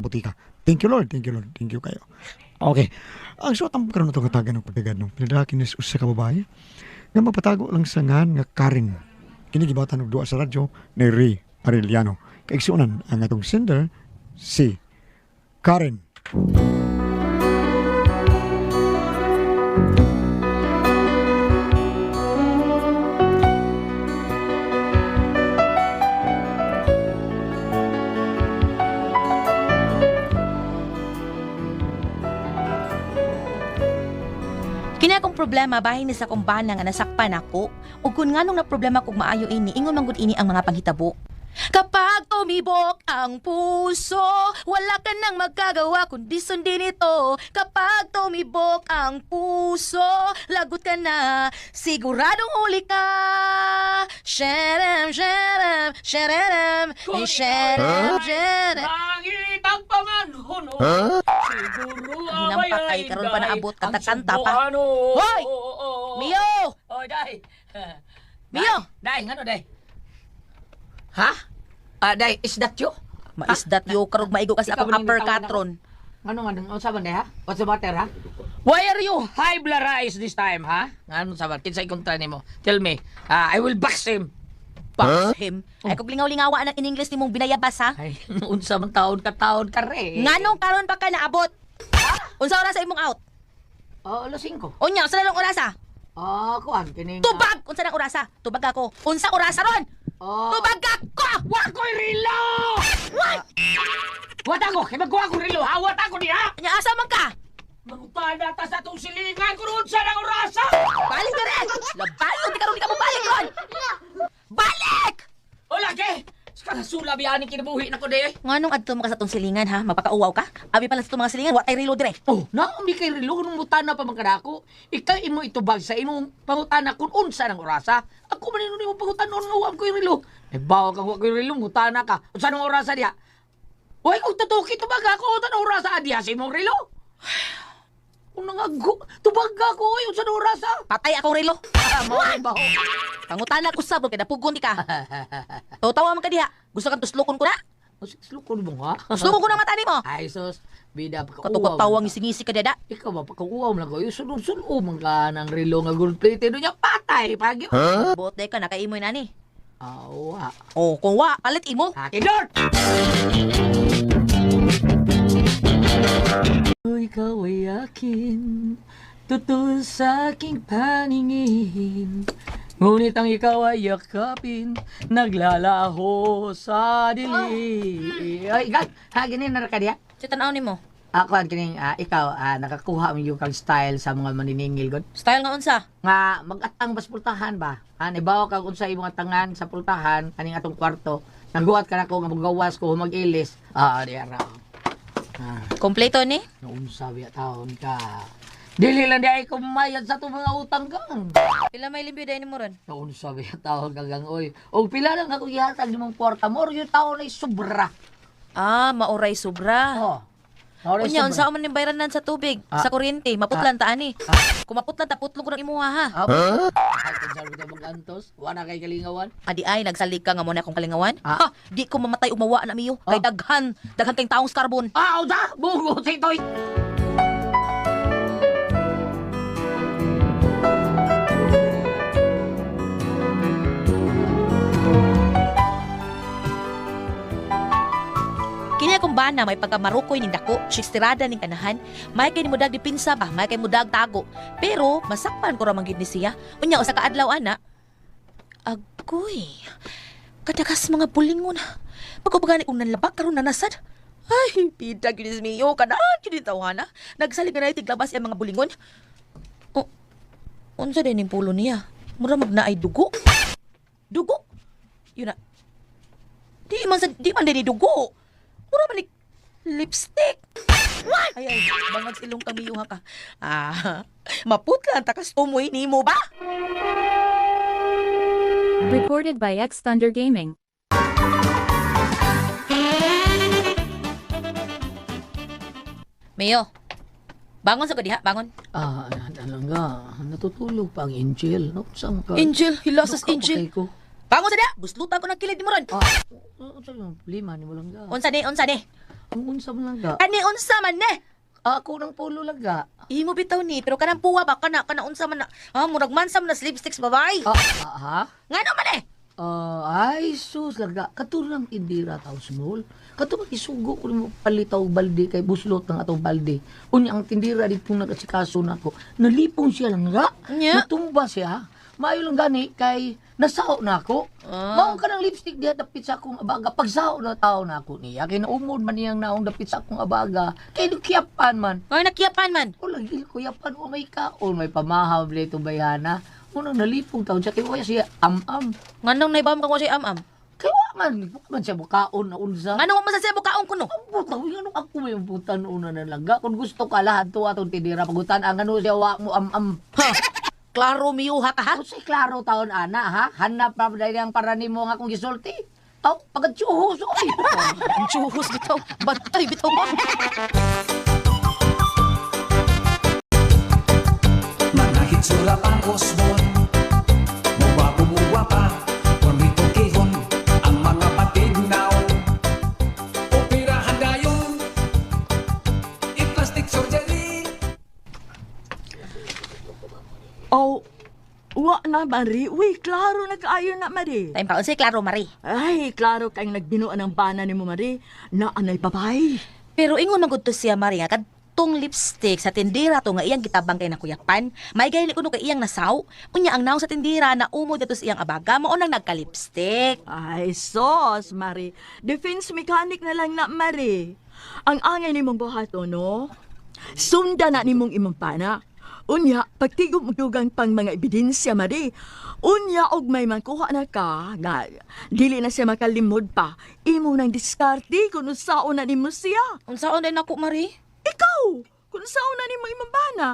botika. Thank you, Lord. Thank you, Lord. Thank you kayo. Okay. Ang suot ang karon itong katagan ng pagkagad no. Pinadala ni usa ka babae nga magpatago lang sa ngan nga Karen. Kini gibatan og duwa sa radyo ni Ray Arellano. Kaigsuonan ang atong sender si Karen. Kini akong problema bahin ni sa akong bana nga nasakpan ako ug kun nganong na problema kog maayo ini, ingon man gud ini ang mga panghitabo. Kapag tumibok ang puso, wala ka nang magagawa kundi sundin ito. Kapag tumibok ang puso, lagot ka na, siguradong huli ka. Sherem, sherem, sherem, sherem, sherem. Langit ang panganhono. Siguro Hinampak abay ay karon pa naabot, kanta-kanta pa. Ano? Hoy! Mio! Oy, day. Mio! Day, ngano day? Ha? Ah, day, is that you? Maisdat yo karog maigo kasi Ikaw akong ba ning uppercut nitawag ako? ron. Ngano nga unsa man day ha? What's the matter ha? Why are you high blood this time ha? Ngano sa man kinsa ikontra nimo? Tell me. Ah, I will box him. Box him. Ay kung lingaw-lingawa ang in English nimong binayabas ha. Ay, unsa man taon ka taon ka re. Nganong karon pa ka naabot? Unsa oras sa imong out? Oh, alas 5. Unya, unsa na lang orasa? Ah, kuan kining Tubag! Unsa nang orasa? Tubag ako. Unsa orasa ron? Oh. Tubag ako! Wa ko'y relo! What? Wat ako, kay magkuha ko relo ha? Wat ako niya! Nya asa man ka? Mangutana ta sa atong silingan kung unsa nang orasa! Balik na rin! Labayon di karon di ka mo balik ron! Balik! O lagi! Sa biya ni kinabuhi na ko di. Nganong adto mo ka sa tong silingan ha? Magpakauwaw ka? Abi pala sa tong mga silingan, wa tay relo dire. Oh, naami kay relo nung mutana pa man kadako. Ikaw imo itubag sa imong pangutana kung unsa nang orasa. Ako man ino nimo pangutanon nga wa ko'y relo. Eh bawag kang wa ko'y relo, mutana ka. Unsa nang orasa diha? Uy, kung tutuki tubag ako, unsa nang orasa diha sa imong relo? Unang ago, tubag ako, oy, unsa nang orasa? Patay akong relo. Ah, mao rin ba ho? Pangutana ko sab kay napugon di ka. Tawa man ka diha. Gusto kang tuslokon ko na? Slukon mo nga. Tuslokon ko na mata nimo. Ay sus, bida pa Katukot-tawang ngisingisi ka diha. Ikaw ba pagkuuaw lang ko, sunod-sunod man ka ng relo nga gold plated niya, patay pagi. Buot day ka nakaimoy na ni. Awa. Oh, kung wa, palit imo. Akin Lord! Ikaw ay akin, totoo sa aking paningin. Ngunit ang ikaw ay yakapin, naglalaho sa dilim. Ay, ikaw, ha, ganyan na ka diya? Sa tan-aw nimo. Ako ang kining, ikaw, nakakuha mo yung kang style sa mga maniningil, god. Style nga unsa? Nga magatang bas pultahan ba? Ibaw kag unsa imong atangan sa pultahan aning atong kwarto. Nangguat ka nako nga mogawas ko mag-ilis. Di ara. Kompleto ni? Naunsa biya taon ka. Dili lang di ay kumayad sa atong mga utang kang. Pila may limpyo dahil mo ron? Naunsa biya taon ka gang oy. Og pila lang ako gihatag nimong kwarta mo yung taon ay sobra. Ah, mauray sobra. Oh. Maoray Unya, sobra. unsa man ning bayranan sa tubig, Ah. sa kuryente, maputlan ta ani. Ah. Kung maputlan ta putlon ko ng imuha ha. Ah, huh? Ay, kinsa ba mag-antos? Wala kay kalingawan. Adi ay nagsalig ka nga mo na akong kalingawan. Ah. Ha, di ko mamatay umawa na miyo. Kay Ah. daghan, daghan kay taong sa karbon. Ah, unsa? Bugo sitoy. Kini akong bana may pagkamarukoy ning dako, sistirada ning kanahan, may kay mudag dipinsa ba, may kay mudag tago. Pero masakpan ko ra man gid ni siya. Unya usa ka adlaw ana. Agoy. Kadakas mga bulingon. Pagkabagani kong nanlabak karon nanasad. Ay, pida gyud ni Mio kanaan gyud ni tawhana. Nagsalig na tiglabas ang mga bulingon. Oh, unsa din ning pulo niya? Mura mag naay dugo. Dugo. Yun na. Di man din ni dugo. Mura man ni lipstick. What? Ay, ay, bangag silong kamiyuha ka. Ah, maputla ang takas umoy nimo ba? Recorded by X Thunder Gaming. Mayo, bangon sa ko diha, bangon. Ah, talaga. Natutulog pa ang angel. No? Saan ka? Angel, hilasas Ano ka, angel. patay ko? Bangon sa diha, buslutan ko ng kilid mo ron. Ah, unsa yung problema ni mo lang ga? Unsa ni, unsa ni? Ang unsa man lang ga? Kani unsa man ne? Ako ng pulo lang ga. Imo bitaw ni, pero kanang puwa ba kana kana unsa man na? Ah, murag man sa man na lipsticks babay. Ah, ah, ha? Ngano man eh? Ah, ay sus langga, katurang indira taw small. Kato isugo ko nimo palitaw balde kay buslot ng atong balde. Unya ang tindira dito nagasikaso nako. Nalipong siya langga. Nya. Natumba siya. Maayo lang gani kay nasao na ako. Ah. Mao ka ng lipstick diha dapit sa akong abaga. Pagsao na tao na ako niya. Kay naumod man niyang naong dapit sa akong abaga. Kay dukiyapan man. Ngay nakiyapan man. O lagi ko yapan o may kaon may pamahaw dito bayana. Unang nalipong taon siya kay wala siya am-am. Nganong naibawom ka ko siya am-am? Kay wa man siya bukaon na unsa. Ngano man sa siya bukaon kuno? Ang buta, uy, ano ako may butan una na langga. Kung gusto ka lahat to atong tinira pagutan ang ano siya wa mo am-am. Ha. Klaro miyuha ka ha? Unsay klaro taon ana ha? Hanap pa dahil ang para nimo nga akong gisulti. Aw, pagkatsuhos oy. Ang tsuhos bitaw. Bantay bitaw mo. Mga hitsura pang osmon, Muwapo muwapa, Kornito kihon, ang mga patignaw. Operahan dayon, i-plastic surgery. Oh, wa na, Mari. Uy, klaro na kaayo na, Mari. Time pa unsay klaro Mari. Ay, klaro kayong nagbinuan ng bana ni mo, Mari. Na anay babay. Pero ingon man gud to siya Mari nga kadtong lipstick sa tindira to nga iyang gitabang kay nakuyapan, may gayli kuno kay iyang nasaw. Unya ang naong sa tindira na umod dito sa iyang abaga mao nang nagka-lipstick. Ay, sos, Mari. Defense mechanic na lang na, Mari. Ang angay ni mong buhat, no? Sunda na nimong imong pana. Unya, pagtigom og dugang pang mga ebidensya, Mari. Unya, og may makuha na ka, nga, dili na siya makalimod pa. Imo nang diskarte kung unsaon na nimo siya. Unsaon din nako Mari? Ikaw, kung saan na nimo imong bana.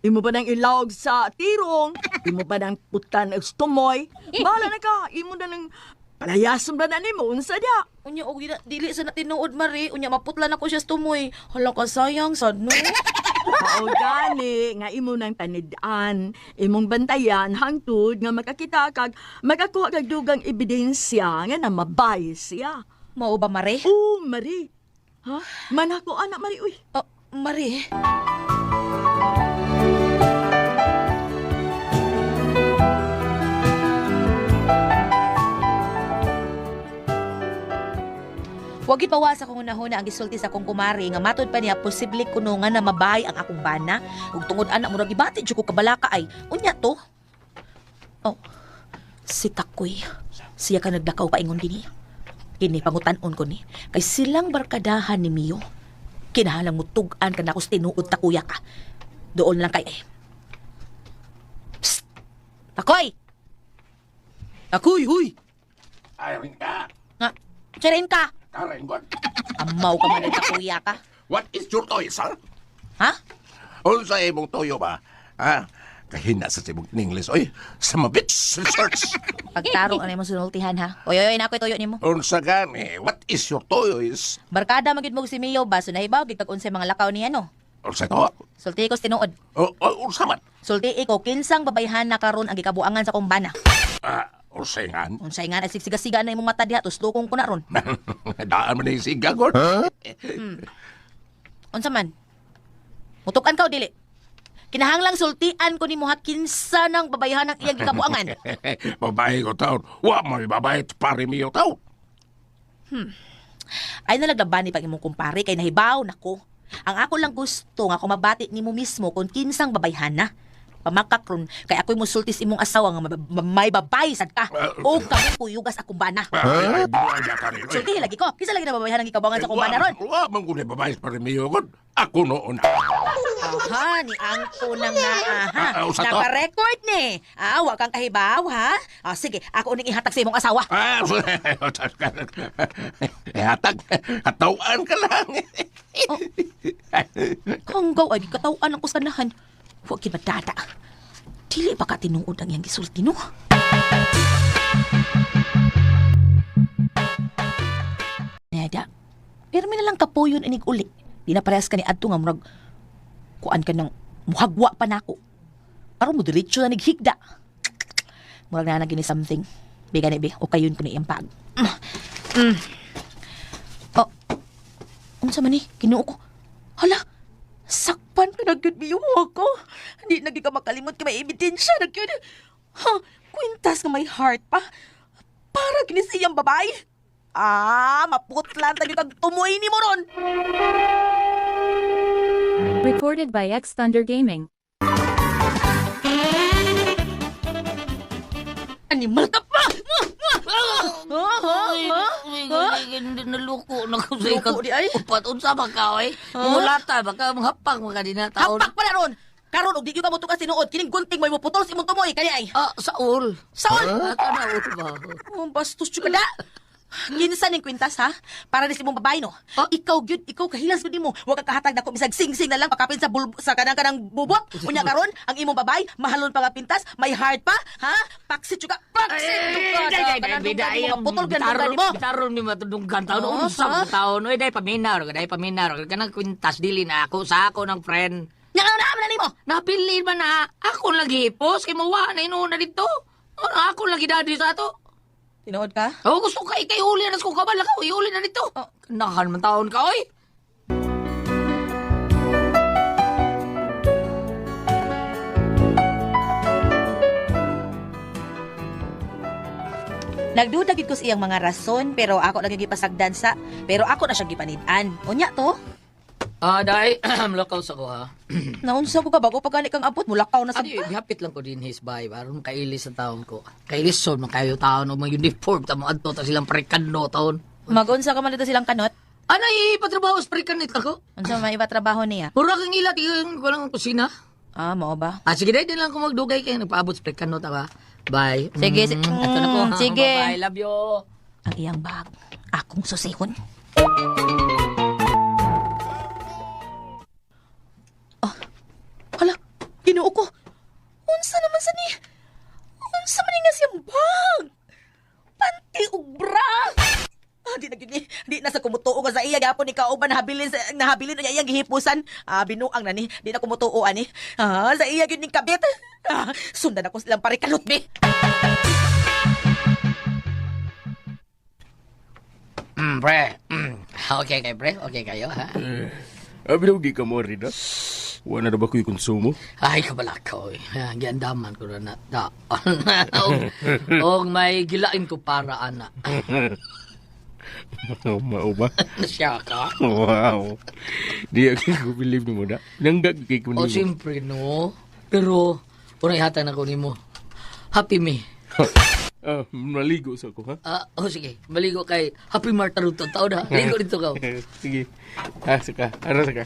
Imo ba nang ilawag sa tirong? Imo ba nang putan og tumoy? Bahala na ka, imo na nang palayason ba na nimo unsa diya? Unya og dili, dili sa na tinuod Mari, unya maputlan ako siya sa tumoy. Hala ka sayang sad no. Mao gani nga imo nang panid-an, imong bantayan hangtod nga makakita kag makakuha kag dugang ebidensya nga namabay siya. Mao ba Mari? Oh, Mari. Ha? Manako anak Mari uy. Oh, Mari. Wag ipawa sa akong hunahuna ang gisulti sa akong kumari nga matod pa niya posible kuno nga na mabay ang akong bana ug tungod ana murag gibati jud ko kabalaka ay unya to. Oh. Si Takoy. Siya ka naglakaw paingon kini. Kini pangutan-on ko ni kay silang barkadahan ni Mio. Kinahanglan mo tug-an ka na ako sa tinuod takuya ka. Doon lang kay eh. Psst! Takoy! Takoy, huy! Ay, rin ka. Nga, tsarin ka! Karen, God. Amaw ka man ang takuya ka. What is your toy, sir? Ha? Unsa imong toyo ba? Ha? Kahina sa tibok ni English. Oy, sa mabits research. Pagtarong ano imong sinultihan ha? Oy, oy, oy, na ako'y tuyo nimo. Unsa gani? What is your toyo is? Barkada magid mo si Mio ba? So nahibaw gid kag unsay mga lakaw niya no. Unsa to? Sulti ko sa tinuod. O, o, unsa man? Sulti ko kinsang babayhan na karon ang gikabuangan sa kong bana. Ah, unsay ngan? Unsay nga nagsigsiga na imong mata diha tuslukong ko na ron. Daan man ni siga god. Unsa man? Mutukan ka o dili? Kinahanglang sultian ko nimo ha kinsa nang babayhan ang iyang gikabuangan. Babae ko taon. Wa mo babae pare miyo taon. Ay nalaglaban ni pag imong kumpare kay nahibaw nako. Ang ako lang gusto nga kumabati nimo mismo kung kinsang babayhan na. Pamakakron kay ako'y musultis imong asawa nga may babay sad ka. O kamo kuyugas akong bana. Ay, ay, buhay na ka rin. Sulti lagi ko. Kinsa lagi na babayhan ang gikabuangan sa akong bana ron? Wa man gud babae pare miyo god. Ako noon. Aha, ni angko nang naa, ha. Ah, usa to? Naka-record ni. Ah, wa kang kahibaw, ha? Ah, sige, ako uning ihatag sa imong asawa. Ah, hatag, hatawan ka lang. Kanggaw ay gikatawan ang kusanahan. Wa gid madada. Dili ba ka tinuod ang iyang gisulti no? Neda. Pero may nalang kapuyon inig uli. Di na parehas ka ni adto nga murag kuan ka ng muhagwa pa nako. Aron mo diretso na nighigda. Murag na gini something. Biga ni bi, o kayon ko ni iyang pag. Oh. Unsa man ni? Ginoo ko. Hala, sakpan ka na gyud biyo ko. Hindi na gyud ka makalimot kay may ebidensya na gyud. Ha, kwintas nga may heart pa. Para gini sa iyang babae. Ah, maputlan ta gyud kag tumoy ni mo ron. Recorded by X Thunder Gaming. Animal ka pa! Ay, ay, hindi naluko na ko sa Luko di ay. Upat unsa ba ka oy? Mulata baka manghapang mga di na taon. Hapak pa na ron! Karon og di gyud ka motukas tinuod kining gunting mo putol sa imong tumoy kani ay. Ah, saul. Saul! Ah, kana ul ba? Oh, bastos jud ka da. Kinsa ning kwintas ha? Para ni sa imong babae no. Ah. Ikaw gyud, ikaw kahilas gyud nimo. Wa ka kahatag nako bisag sing-sing na lang pakapin sa bulbo, sa kanang kanang bubot. Unya karon ang imong babae mahalon pa nga pintas, may heart pa, ha? Paksit jud ka. Paksit jud ka. Ay, ay, ay, bida, ay, Putol gyud ang nimo. Taron ni matudunggan taon. Oo, Unsa ha? ba taon? Oy, dai paminaw, dai paminaw. Kanang kwintas dili na ako sa ako ng friend. Nya ano na na nimo? Napili man na ako lagi hipos kay mawa na inuuna dito. Ano ako lagi daddy sa ato. Tinuod ka? Oh, gusto ka ikay uli na ko kabala ka, uli na dito. Oh. Nakan man taon ka oy. Nagduda gid ko sa iyang mga rason pero ako lang yung gipasagdan sa pero ako na siyang gipanid-an. Unya to. Ah, dai, lakaw sa ko ha. Naunsa ko ka bago pa gani kang abot mulakaw na sa Adi, gihapit lang ko din his bay aron kailis sa taon ko. Kailison man kayo taon og mga uniform ta mo adto ta silang prekano taon. Magunsa ka man dito silang kanot. Anay ipatrabaho sa prekanit ako. Unsa man iba trabaho niya? Mura kang ila tingin ko lang ang kusina. Ah, mao ba? Ah, sige dai, di lang ko magdugay kay nagpaabot sa prekano ta ba. Bye. Sige, Ato na ko. sige. Bye, love you. Ang iyang bag, akong susihon. Oh, hala, Ginoo ko. Unsa naman sa ni? Unsa man ni nga siyang bag? Panty ug bra. Ah, di na gyud ni, di na sa kumutuo ka sa iya gapon ni kauban nahabilin sa nahabilin niya iyang gihipusan. Ah, binuang na ni, di na kumutuo ani. Ah, sa iya gyud ning kabit. Ah, sundan ako silang parikalot be. Pre. Okay kay pre, okay kayo ha. Abi daw di ka mo rin, ha? Wala na ba ko'y konsumo? Ay, kabalaka, oy. Ah, giandaman ko na na. Da. Og may gilain ko para ana. Mao ba? Siya ka? Wow. Di ako ko believe nimo na. Nanggag kay ko O, nimo. siyempre, no. Pero, unay hatag na ko nimo. Happy me. Ah, maligo sa ko, ha? Ah, oh, sige. Maligo kay Happy Martin Luther. Tao na. Ligo dito ka. Sige. Ah, saka. Ara saka.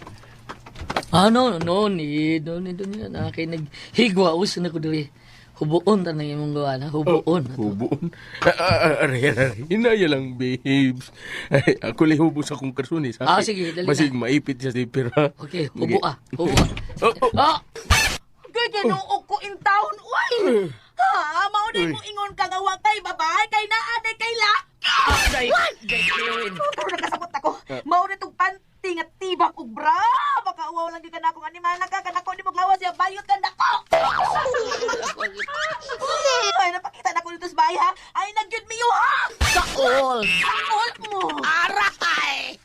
Ah, no, no need. No need. No need. Na, kay naghigwa. Uso na ko diri. Hubuon ta na imong gawa na. Hubuon. Hubuon. Ah, ah, ah, aray, aray. Hinaya lang, babes. Ay, ako lang hubo sa akong karsunis, ha? Ah, sige, dali na. Basig maipit siya sa ipir, ha? Okay, Sige. hubo ah. Hubo ah. Oh, oh. Ah! Ginoo ko in town, uy! Ha, mao na imong ingon ka nga wa kay babae kay naa day kay laki. Day, day, Kevin. Pero nakasabot ako. Mao na tong panty nga tibak og bra. Baka uwaw lang gyud ka na akong animal ka kanako ni maglawas siya bayot ka nako. Ay napakita na ko dito sa bahay ha. Ay nagyud miyo ha. Saol! Saol mo. Aray!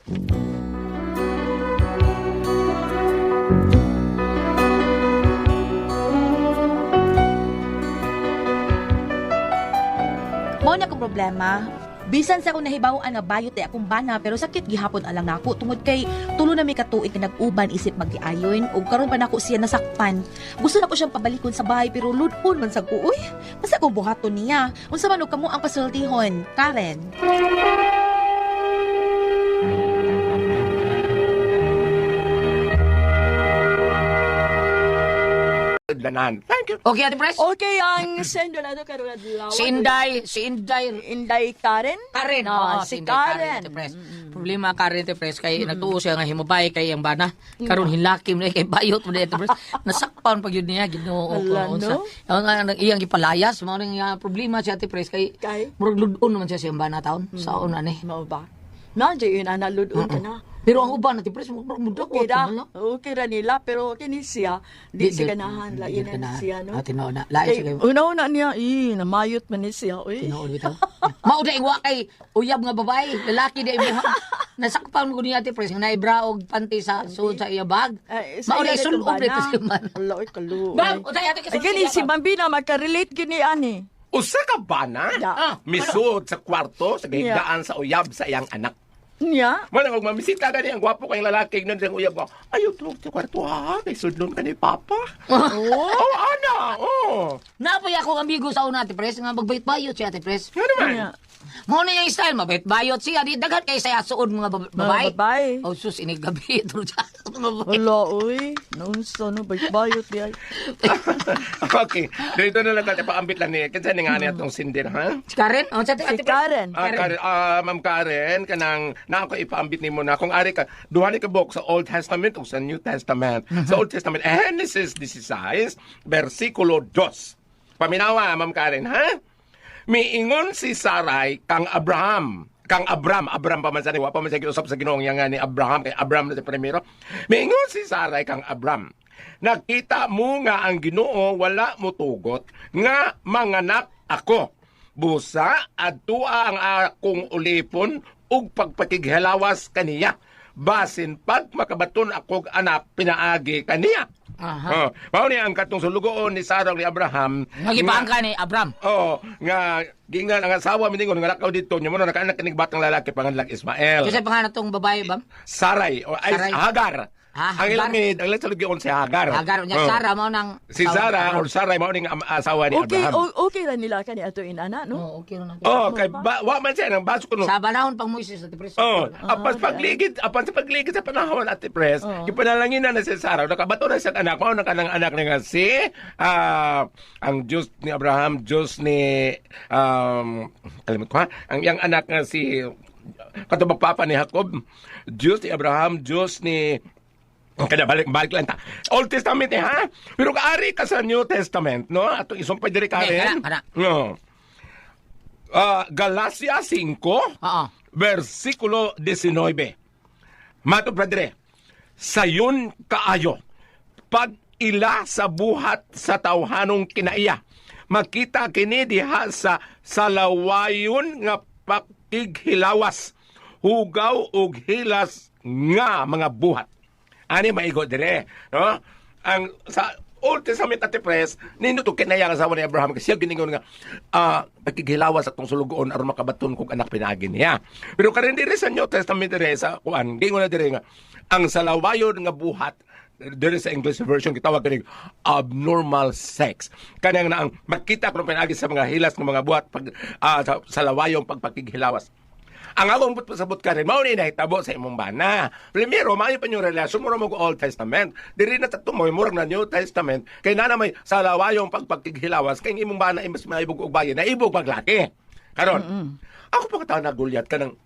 Mao na akong problema. Bisan sa akong nahibaw-an nga bayot ay akong bana pero sakit gihapon alang nako tungod kay tulo na mi ka tuig nga nag-uban isip magiayon ug karon pa nako siya nasakpan. Gusto na ko siyang pabalikon sa bahay pero ludon man sa ko uy. Basta akong buhaton niya. Unsa man og kamo ang pasultihon, Karen? Danan. Thank you. Okay, Ate Pres? Okay, ang sendo na to karon adlaw. Si Inday, si Inday. Inday Karen? Karen, Ah, oo, si Inday Karen, Karen. Ate Pres. Problema Karen, Ate Pres, kay nagtuo siya nga himabay kay ang bana. Karon hilakim na kay bayot mo na Ate Pres. Nasakpan pag yun niya Ginoo ko Ala, unsa. no? Ang iyang gipalayas mao ning problema si Ate Pres kay Kay? murag ludon naman siya sa iyang bana taon. Saon na ni. Mao ba? Nandiyo yun, ana, ludon ka na. Pero ang uban Ate Pres, muda ko Okay ra. Okay ra nila, pero kini siya, di siya ganahan, lain na siya, no? Ah, tinuod na. Lain Kay, siya kay una-una niya, eh, namayot man ni siya, uy. Tinuod bitaw. Mao na iwa kay uyab nga babae, lalaki di imuha. Nasakpan ko niya Ate Pres nga naibra og panty sa suod sa iya bag. Ay, sa Mao na iya isulob itong dito bana. si man. Ala, oy, kaluoy. Bam, uday ate Ay, kasulti gani, niya, si bam. Bambina, magka-relate gini, ani. Usa ka bana? Ya. Ah, Misuod sa kwarto sa gahigdaan sa uyab sa iyang anak. Niya? Wala kung mamisita gani ang gwapo kayong lalaki nun siyang uyab ko. Ayaw tulog sa kwarto ha, kay sudlon ka ni papa. Oh. Oh, ana, oh. Napoy akong amigo sa una Ate Pres nga magbayot-bayot siya Ate Pres. Nga naman. Niya. Mao na yung style, mabait-bayot siya. Di daghan kay saya suod mga babae. Mga babae. Oh sus, inig gabi ito siya. Mga babae. Ala, uy. Naunsa, no, bayot-bayot di ay. Okay, dito na lang tayo paambit lang niya. Kinsa ni nga niya itong sindir, ha? Si Karen, oh, sa Ate Si Pres. Karen. Ah, Karen, Ma'am Karen, kanang na ako ipaambit nimo na kung ari ka duha ni ka book sa Old Testament o sa New Testament. Sa Old Testament, Genesis 16, versikulo 2. Paminawa, Ma'am Karen, ha? Miingon si Sarai kang Abraham. Kang Abram, Abram pa man sa ni, wa pa man siya giusap sa Ginoong nga ni Abraham, kay Abram na si primero. Miingon si Sarai kang Abram. Nakita mo nga ang Ginoo wala mo tugot nga manganak ako. Busa adtua ang akong ulipon ug pagpakighilawas kaniya. Basin pag makabaton akog anak pinaagi kaniya. Aha. Oh, mao ni ang katong sulugoon ni Sarah ug ni Abraham. Nagibang ka ni Abram. Oh, nga gingan ang asawa miningon nga lakaw dito nya mo na nakaanak kining batang lalaki panganlan Ismael. Kasi pangalan tong babae, bam. Saray o ay Saray. Hagar. Ah, Ang ilang Hagar. minute, ang ilang sulugoon si Hagar. Hagar niya Oh. Sarah mao nang Si Sarah or Saray mao ning asawa ni Okay, Abraham. okay ra nila kani ato inana, no? Oh, okay ra na. Oh, kay ba, wa man siya nang baso ko no. Sa panahon pang Moises Ate Pres. Oh, apas pagligid, apan sa pagligid sa panahon Ate Pres, gipanalangin na si Sarah, nakabato na siyang anak, mao na kanang anak niya nga si ang Diyos ni Abraham, Diyos ni kalimut ko ha, ang iyang anak nga si katubang papa ni Jacob, Diyos ni Abraham, Diyos ni Okay na, balik, balik lang ta. Old Testament eh, ha? Pero kaari ka sa New Testament, no? Atong isumpay diri Okay, Karen. kana, kana. No. Ah, Galacia 5, Oo. versikulo 19. Mato, brother, sayon kaayo, pag ila sa buhat sa tawhanong kinaiya, makita kini diha sa salawayon nga pakighilawas, hugaw og hilas nga mga buhat. Ani maigo dire, no? Ang sa Old Testament Ate Pres, nindot og kinaya ang asawa ni Abraham kasi siya giningon nga pagkighilawas atong sulugoon aron makabaton kog anak pinaagi niya. Pero karon dire sa New Testament dire sa kuan, gingon na dire nga ang salawayon nga buhat dire sa English version gitawag kini abnormal sex. Kanang na ang makita kuno pinaagi sa mga hilas ng mga buhat pag sa lawayong pagpakighilawas. Ang akong pasabot ka rin, mao ni nahitabo sa imong bana. Primero, maayo pa yung relasyon, mura mo Old Testament. Diri na tatumoy, murag na New Testament. Kay na may salawayong pagpagkighilawas, kay ang imong bana ay mas maibog og bayan, naibog paglaki. Karon, ako pa katawa na gulyat ka ng,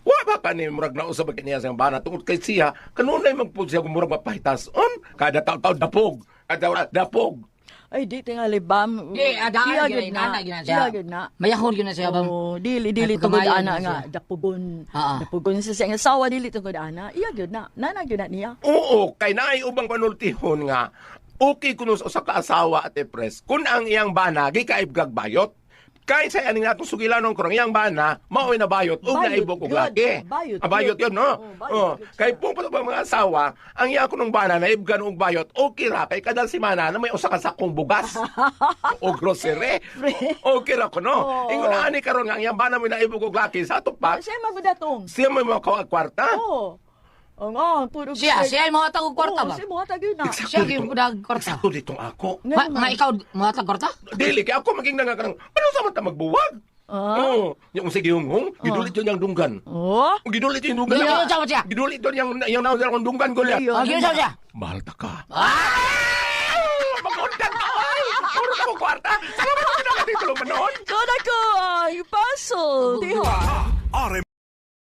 wa ba ka ni murag na usab kaniya sa iyang bana tungod kay siya kanunay magpud siya kung murag mapahitason kada taon-taon dapog kada dapog. Ay, di tingali, bam. Di, adaan Iya, gyud gyud na, na. gyud na siya. Iya, gyud na. Mayahon gyud na siya bam. Oh, dili dili Ay, tungod pagkamayo ana na nga siya. dapugon. Ah. Dapugon sa siyang asawa dili tungod ana. Iya gyud na. Nana gyud na niya. Oo, kay naay ubang panultihon nga okay kuno sa usa ka asawa at pres kun ang iyang bana gikaibgag bayot. Kay sa aning atong sugilanon karong iyang bana mao'y nabayot ug Bayot naibog og gyud. laki. Bayot Ah, bayot gyud. yun, no? Oh, bayot Oh, gyud siya. kay kung pa ba mga asawa, ang iya kunong bana naibgan og bayot, okay ra kay kada semana na may usa ka sakong bugas o grocery. Okay ra kuno. Oo. Ingon ani karon nga ang iyang bana mo naibog og laki sa ato pa. Siya magudatong. Siya may mga kwarta. Oh. Ang ah, puro Siya, siya ay mga tag kwarta Oh, ba? siya mo gyud na. Siya gyud mudag kwarta. Eksakto ditong ako. Nga Ma, naman. nga ikaw mga tag kwarta? Dili kay ako maging nangakarang ano sa man ta magbuwag? Ah? Oo. Yung sige hunghong, gidulit yun yung dunggan. Oh. Gidulit yung dunggan. Gidulit sa siya. Gidulit yun yung yung nauna akong dunggan ko liya. Ayun. Oh, gyud siya. Mahal ta ka. Ah! Magundang ka ay! Puro ka mo kwarta. Salamat ko na dito lumanoon. Ko na ko ay puzzle. Diha.